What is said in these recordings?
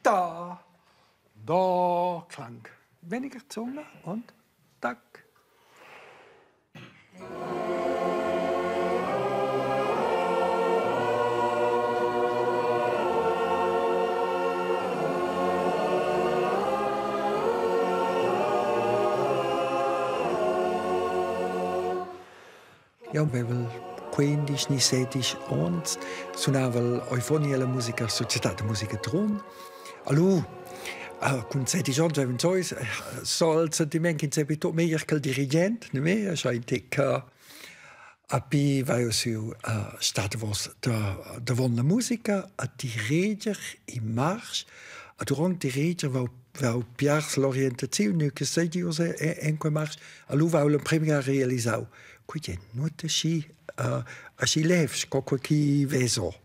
da, da, Klang. Weniger Zunge und tack. Ja, we hebben 15, 16 anos, suonava Eufonia la musica, Società de Musica Tron. Allora, con 16 anni avevamo già soldi di me che non meglio che il dirigente, non è? Cioè, che poi vai su stato davon la musica, a diriger in marcia, a durante diriger va piars l'orientazione che sei di usare in quel marcia, allora va la prima realizzare. Quindi non è così, si leva, qualche veso.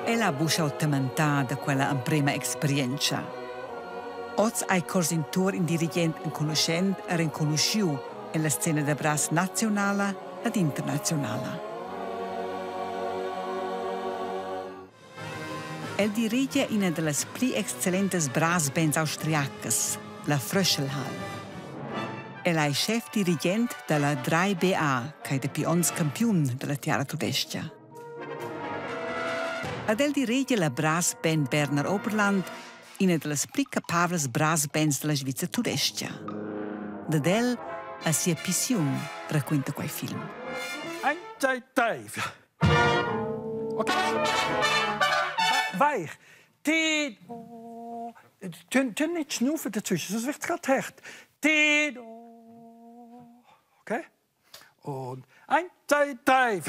Ella ha busciato da quella prima esperienza. Oggi hai corso in tour in dirigente e conoscente e riconosciuto nella scena del brass nazionale ed internazionale. El dirige una delle più eccellenti brass bands austriacas, la Fröschelhall. Ella è chef dirigente della 3BA, che è il pions campione della Tiara Tudestia. Ed el dirige la brass band Berner Oberland, una delle più capabili brass bands della Svizzera Tudestia. Ed el a sia passione racconta quei film. 1, 2, 3. Ok. Weich. Tun nicht schnaufen dazwischen, sonst wird es gerade hart. Okay? Und 1, 2, 3.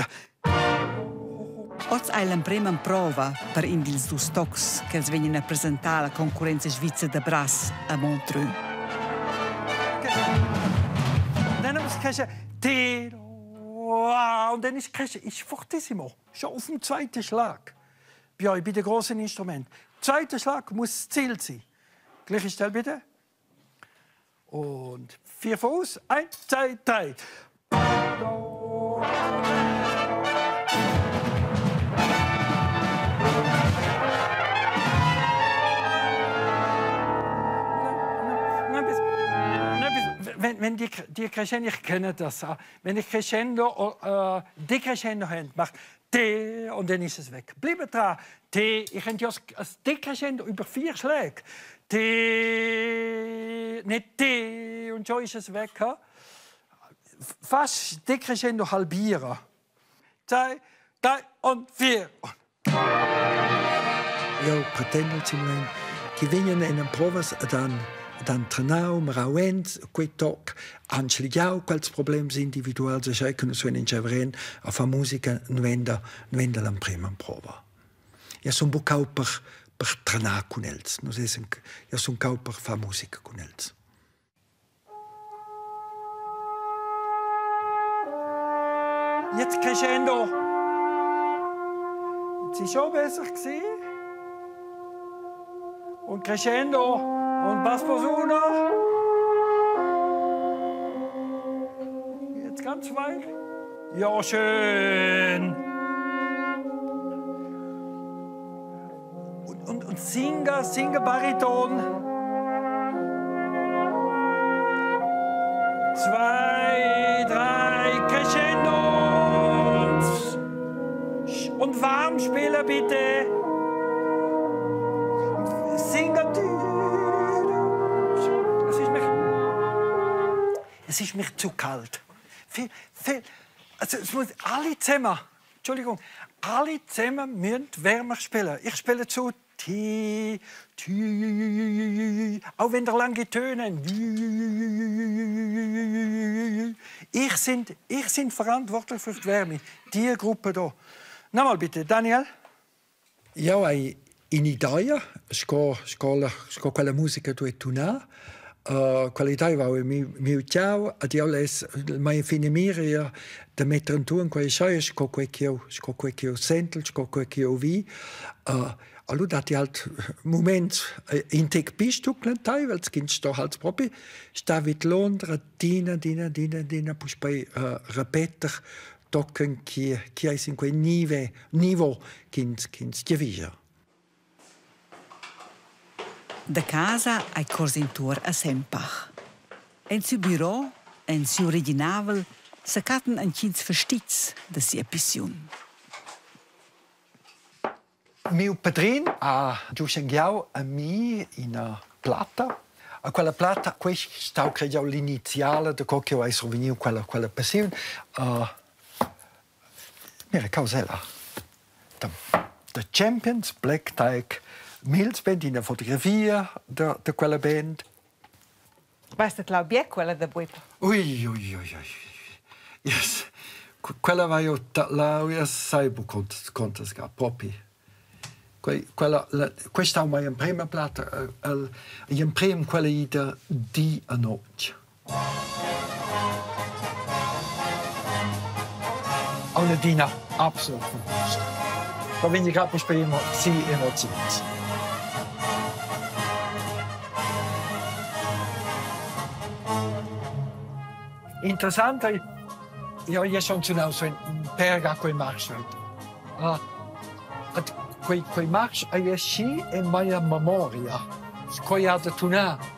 Oggi è la prima prova per indils dos stocks che vengono presentati alla concorrenza svizzera de brass a Montreux. Dann haben wir es und dann ist es fortissimo, schon auf dem zweiten Schlag. Bei euch, bei den grossen Instrumenten. Zweiter Schlag muss das Ziel sein. Gleiche Stelle bitte. Und 4 Fuß. 1, 2, 3. Wenn die Crescendo, ich kenne das, wenn ich Crescendo, Decrescendo macht D und dann ist es weg. Bleibt dran. D, ich könnte ja das Decrescendo über 4 Schläge. D, nicht D und schon ist es weg. Fast Decrescendo halbieren. 2, 3 und 4. Ja, pretendo che vengono in provas dan trenau, marauent, quei toc, anschligiau, quels problems individuals, e sai che non sono in cevren, a fa musica nuenda la prima prova. Ja son bucau per trenau con els, no sé, ja son cau per fa musica con els. Jetzt Crescendo. Jetzt ist schon besser gewesen. Und Crescendo. Und Bassposaune. Jetzt ganz weit. Ja, schön. Und singe Bariton. 2, 3, Crescendo. Und warm spielen bitte. Singe. Es ist mir zu kalt. Also es muss alle zusammen, Entschuldigung, alle zusammen müssen wärmer spielen. Ich spiele zu T, auch wenn der lange Töne. Ich sind verantwortlich für die Wärme. Die Gruppe hier. Nochmal bitte, Daniel. Ja, in Italia, sco quella musica tu e tu na. Qualità va mio ciao a dioles mai finimire da mettere in tu in quei sai sco quei che io sento sco quei che io vi allora dati alt moment in tec pistu clantai weil skin sto halt proprio sta vit Londra dina pus poi repeter tocken chi è in quei niveau kins divisa. Da casa ai corsintur a Sempach. En su bureau, en su originavel, sacaten an cins verstits da sia pission. Mio padrin ha giuscengiau a mi una plata. A quella plata, questa stau cregiau l'iniziale da co che ho sovveniu quella passione. Mira, causella. The Champions, Black Tyke, Mills Band, in una fotografia da quella band. Weißt du, bien quella da Buipa? Ui. Yes. Quella va io la sai contas ga proprio. Questa è una prima plata, in prima quella di a notte. Una dina absolut verwünscht. Da bin ich gerade bei sie emotioniert. Interessant, ja, io sono so in perga quei marci. Quei marci è sci e mia memoria. Quei ha da tunare.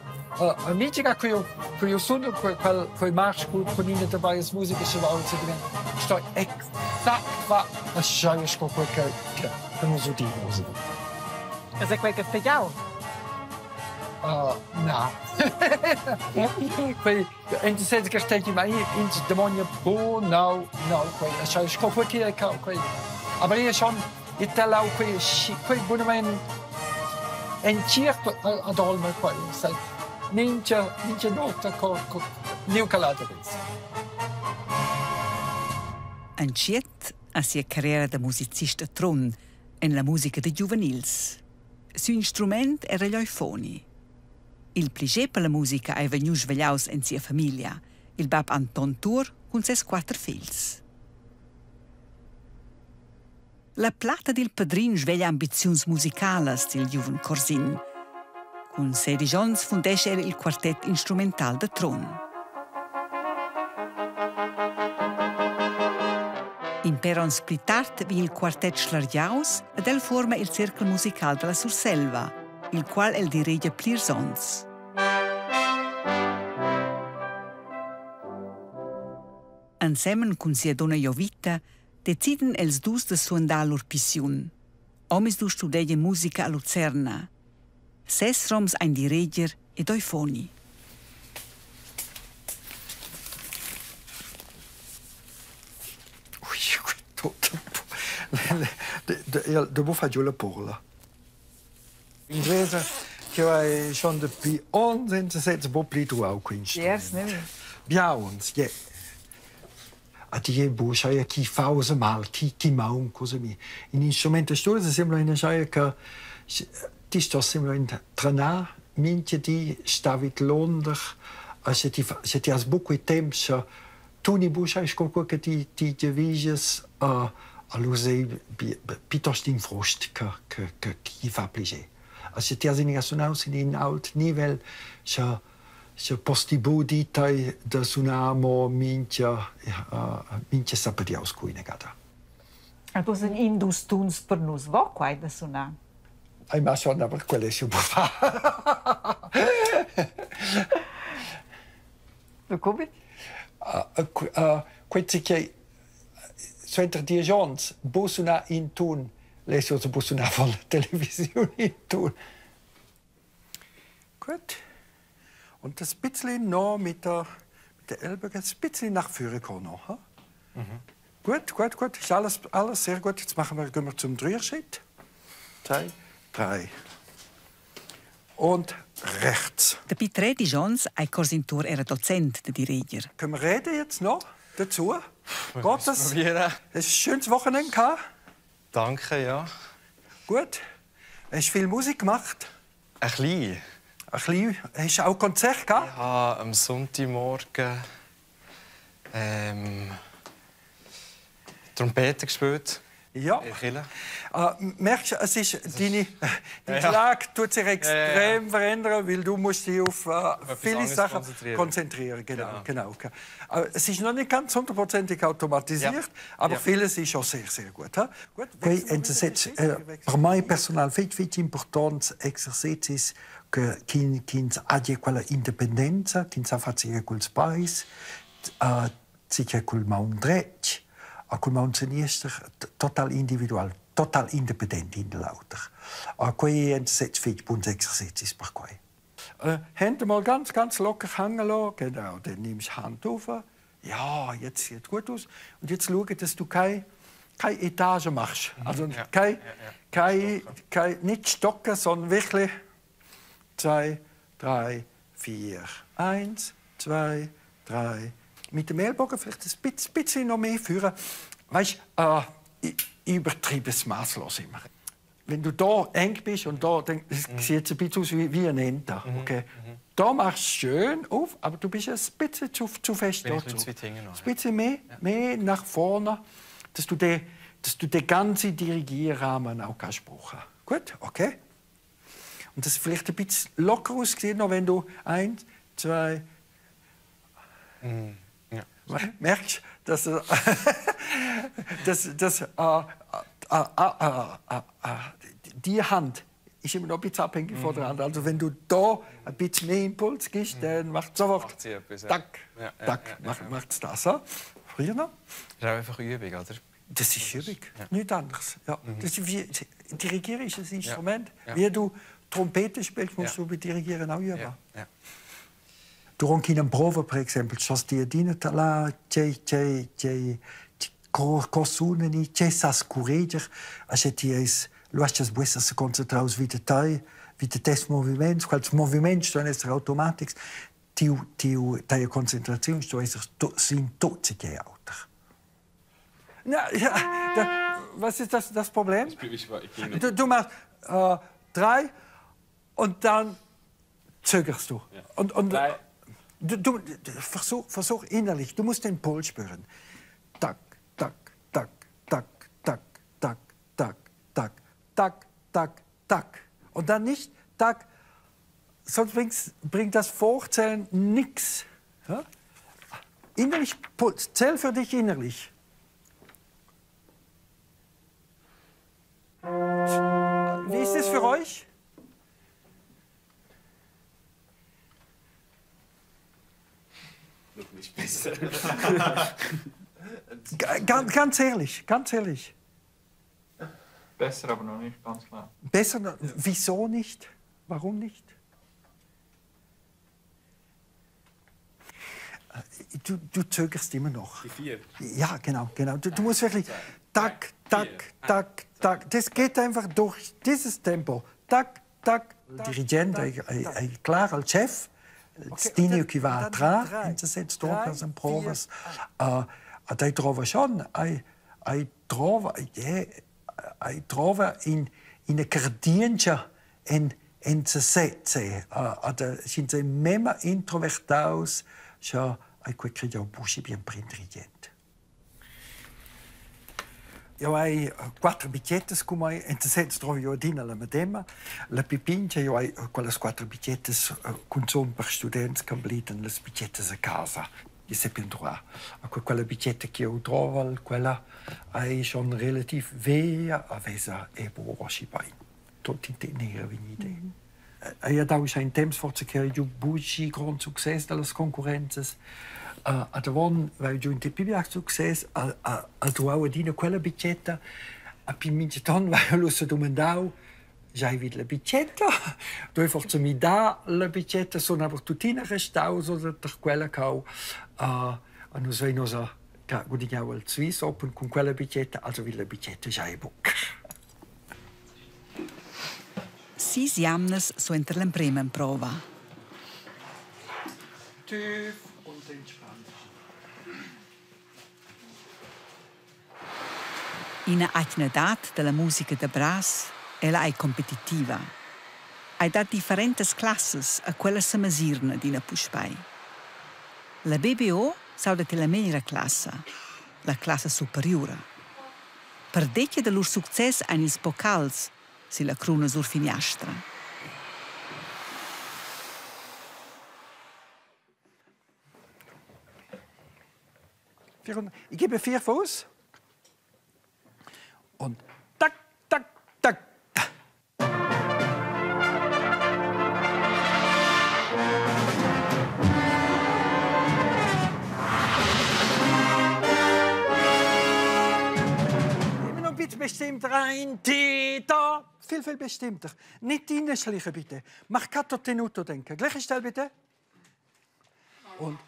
Amici che io sono quei marci con in der varie musiche se va zu drin. Sto exakt va a sciare quel che non so dire. Ist quel che spiegau? No. En toen zei ik er tegen mij, in de demonie, no, quei scopo che quei. Aber io schon, io te lau quei buonamen en circo ad olme quei, sai. Ninja nota co new caladeris. Anciet a sia carriera da musicista tron en la musica de juvenils. Su instrument era l'oifoni. Il pligé per la musica è venu svegliaus en sia famiglia, il bab Anton Tur con ses 4 fils. La plata del padrin sveglia ambiziuns musicalas del giuven Corsin. Con 16 ans fundesce il quartet instrumental de Tron. In perons pli tard vi il quartet Schlarjaus ed el forma il cercle musical della Surselva, il qual el dirige plirs ons. Ensemen con sia donna Jovita deciden els dus de suondar lor pission. Omis du studeie musica a Luzerna. 6 roms ein diriger ed oifoni. Devo fare la porla. Inglese che hai schon depuis 11 boplito au quinci. Yes, ne? Biauns, ja. A die busch ja chi fause mal, chi maum cosa mi. In instrumento studio sembra in schaia che ti sto sembra in trana minche di stavit londer a se ti has buco tempo se tu ni busch hai qualcosa che ti diviges a l'usei piuttosto in frost che chi fa piacere. Se ti has in alt nivel se postibu ditai da sunamo minche sapedi auscuine gata. E tu sei indus tuns per nus vo quai da sunar. Ai ma schon aber quelle si può fare. Du come? Questi che so entre 10 ans busuna in tun, le so busuna von der Television in tun. Gut. Und das bisschen noch mit der Elbe, das bisschen nach vorne kommen noch. Gut. Ist alles sehr gut. Jetzt gehen wir zum Dreherschritt. 2, 3. Und rechts. Der Pitre di Jons, ein Corsintor, era Dozent, der Diriger. Können wir reden jetzt noch dazu? Geht das? Probieren. Hast du ein schönes Wochenende gehabt? Danke, ja. Gut. Hast du viel Musik gemacht? Ein bisschen. Ein bisschen. Hast du auch Konzert gehabt? Ich habe am Sonntagmorgen Trompete gespielt. Ja. Kille. Merkst du, es ist dein Schlag tut sich extrem verändern, weil du musst dich auf viele Sachen konzentrieren. Genau. Es ist noch nicht ganz 100% automatisiert, aber vieles ist schon sehr, sehr gut. Gut, per me personal è importante esercizi che hanno quella indipendenza, che sa fare col paese, c'è col maun dretg, col maun sinister, total individual, total independent in lauter. Quei esercizi buoni esercizi per quei. Hände mal ganz locker hängen lassen. Genau, dann nimmst du die Hand auf. Ja, jetzt sieht es gut aus. Und jetzt schau, dass du keine Etage machst. Also nicht stocken, sondern wirklich 2, 3, 4. 1, 2, 3. Mit dem Ellbogen vielleicht ein bisschen noch mehr führen. Weißt du, ich übertreibe es maßlos immer. Wenn du da eng bist und da, dann sieht es ein bisschen aus wie ein Ente. Okay? Da machst du es schön auf, aber du bist ein bisschen zu fest. Ein bisschen mehr nach vorne, dass du den ganzen Dirigierrahmen auch brauchen kannst. Gut, okay? Und das vielleicht ein bisschen locker aussieht, noch wenn du 1, 2... Merkst du, dass die Hand ist immer noch ein bisschen abhängig von der anderen. Also wenn du da ein bisschen mehr Impuls gibst, dann macht es sofort tack, macht es das. Früher noch? Das ist auch einfach Übung, oder? Das ist Übung, nichts anderes. Ja. Das ist wie, Dirigieren ist ein Instrument. Wie du Trompete spielst, musst du bei Dirigieren auch üben. Ja. Durante una prova, per esempio, c'è stata là, c'è cosune, c'è sa scuregger, c'è ties, lo has buesa se concentrare su vita test moviments, quels moviments sono essere automatisch, tia concentrazione sto essere sin tutti che auter. Was ist das Problem? Du machst 3 und dann zögerst du. Ja. Und versuch innerlich, du musst den Puls spüren. Tak, tak, tak, tak, tak, tak, tak, tak, tak, tak, tak. Und dann nicht tak, sonst bringt das Vorzählen nichts. Ja? Innerlich Puls, zähl für dich innerlich. Wie ist es für euch? Noch nicht besser. Ganz ehrlich. Besser, aber noch nicht ganz klar. Besser? Wieso nicht? Warum nicht? Du zögerst immer noch. Die 4. Ja, genau. Du musst wirklich tak, tak, tak, tak. Das geht einfach durch dieses Tempo. Tak, tak. Il dirigente è chiaro, il chef, Stinio che va atrás, in se stoccas en provas. Dei trova schon, trova in una cardienza en se setse. Sin se mema introvertaus, ja, quel che già busci bien prendrigent. Io hai 4 bicchettes come in senso trovo io dina la medema la pipincha io hai quelle 4 bicchettes con son per studenti che bliten le bicchettes a casa di sepien droit quella biccetta che io trovo quella hai schon relativ vea avesa e buoshi bai tutti tenere venite e da us ein temps forse che io buci con successo delle concorrenze a davon vai giù in tipibiac succes a trovo dina quella bicetta a piminceton vai lo so domandau già vid la bicetta dove forse mi dà la bicetta sono aber tutina restau so der quella cau a nos vai nos a gudignau al Swiss Open con quella bicetta also vid la bicetta già e buc. 6 jamnes so inter la prima prova. Tief und entspannt. In atnedat della musica de brass, ella è competitiva. Hai dat differentes classes a quella se mesirna di una puspai. La BBO sauda la meglio classe, la classe superiore. Per decchia del loro successo hanno i bocals, si la cruna sur finiastra. Ich gebe 4 Fuß. Und tack, tack, tack. Immer noch ein bisschen bestimmt rein. Da. Viel, viel bestimmter. Nicht reinschleichen, bitte. Mach Catto tenuto denken. Gleiche Stelle, bitte. Und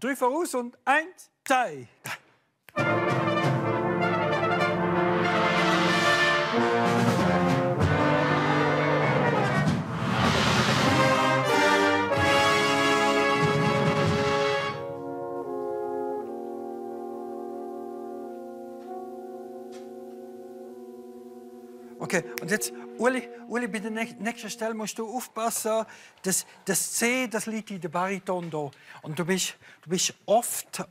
3 voraus und 1, 2. Okay, und jetzt, Uli, bei der nächsten Stelle musst du aufpassen, das C, das liegt in der Bariton da. Und du bist oft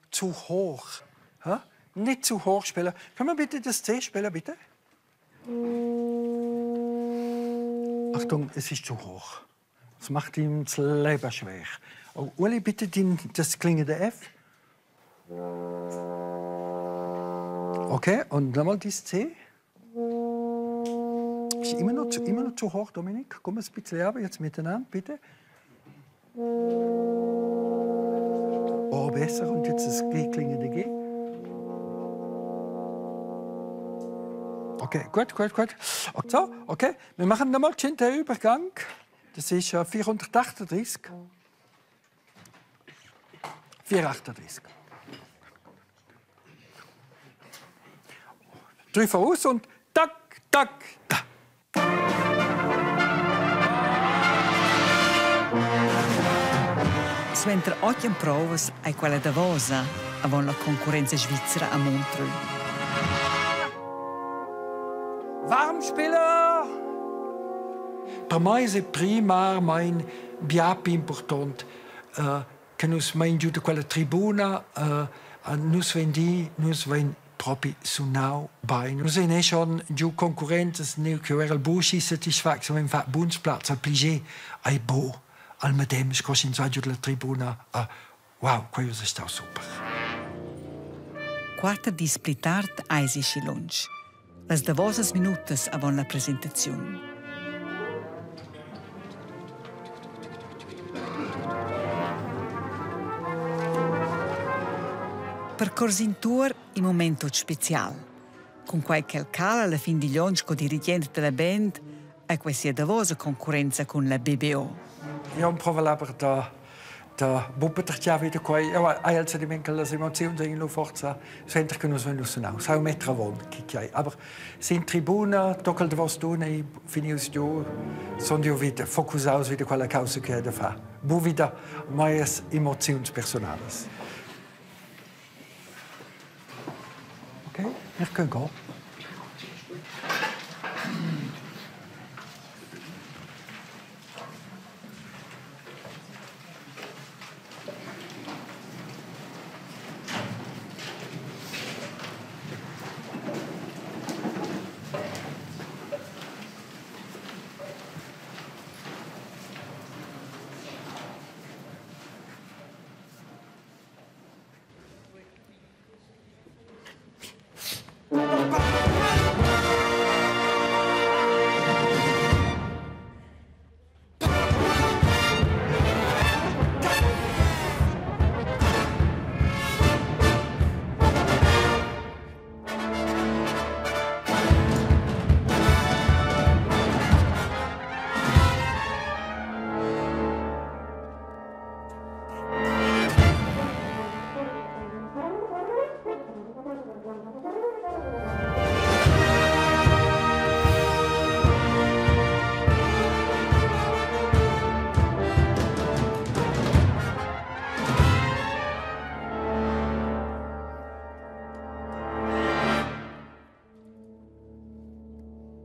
zu hoch. Ha? Nicht zu hoch spielen. Können wir bitte das C spielen, bitte? Achtung, es ist zu hoch. Das macht ihm das Leben schwer. Oh, Uli, bitte das klingende F. Okay, und nochmal das C. Ist immer noch zu hoch, Dominik. Komm ein bisschen runter, jetzt miteinander, bitte. Oh, besser. Und jetzt das klingende G. Okay, gut. So, okay. Wir machen nochmal den Übergang. Das ist 438. 438. 3 voraus und tack, tack, tack. Suenter otchen provas ai quella davosa avon la concorrenza svizzera a Montreux. Warmspieler! Per me è prima mein biapi important che nus mein giù da quella tribuna nus ven proprio sunau bei. Nus è schon giù concorrenza nel che era il busci satisfazione in fa bunsplatz al pligé ai bo al medem scos in giù della tribuna. Wow, quello è stato super. Quarta di splittart eisische lunch. Les davosas minutas avant la presentazione. Percorso in tour in momento speciale, con qualche cala alla fin di lunch con dirigente della band e questa davosa concorrenza con la BBO. Ja, un provaver da buppetertja wieder koi. Ja, als die Menkel das Emotionen in Luftforza, senter che nos venus now. Sau metra von kikai. Aber sind Tribuna, dockel de was tun, finius jo, son jo wieder Fokus aus wieder quella causa che da fa. Bu wieder mais emotionspersonales. Okay, wir können gehen.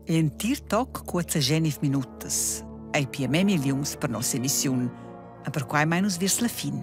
In tir toc quazza 20 minutas. Ai pia me milions per nostra emissione, e per quai mainus vers la fin.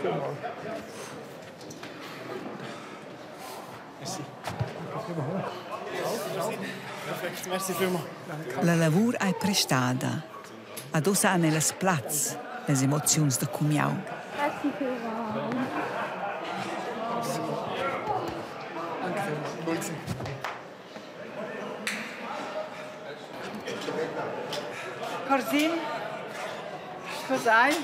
vielmals. Perfekt, merci vielmals. La lavur è prestata. Adossa nelle plaz, le emozioni da cumiau. Merci vielmals. Corzin, cos'hai?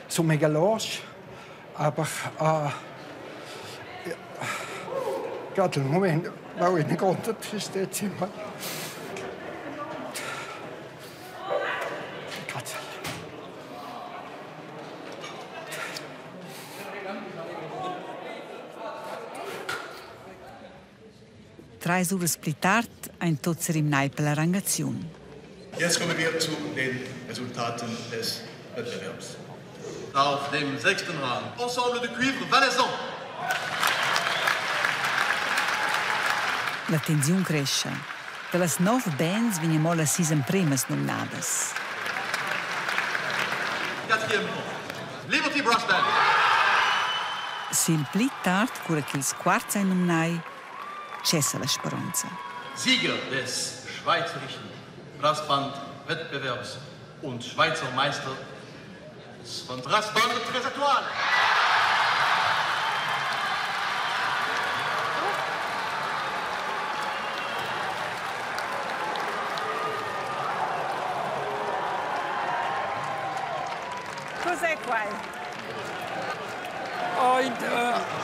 So mega los, aber gerade im Moment, wo ich nicht runter ist, jetzt immer. Drei Uhr splittart ein Tozzer im Neipel Rangazione. Jetzt kommen wir zu den Resultaten des Wettbewerbs. Auf dem 6. Rang, Ensemble de Cuivre Valaison. La tensione cresce. Dalle 9 bands veniamo alle 6 primas nominadas. 4e rang, Liberty Brass Band. Sil pli tard cura che il quarto in nominai, cessa la speranza. Sieger des Schweizerischen Brassband-Wettbewerbs und Schweizer Meister von Brassband Tresatual. Cos'è qua?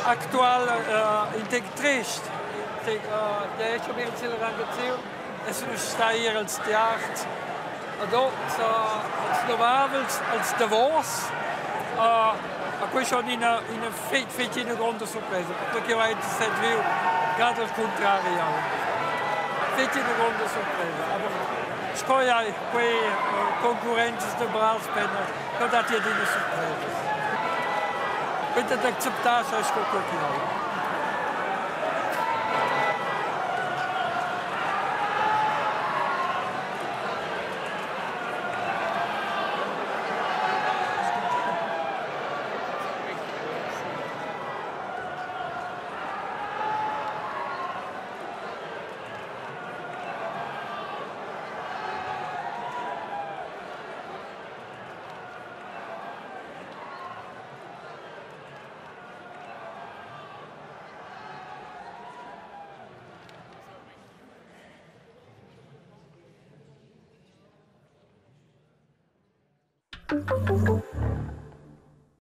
Aktuell integriert. Der ist schon ein bisschen rangezogen. Es ist hier als Theater. Dort als Novavels, als Davos. Questo in una fettina grande sorpresa, perché io ho sentito gerade al contrario. Fettina grande sorpresa. Aber scoia quei concorrenti del Brassband, che dati di una sorpresa. Bitte accettare se è quello.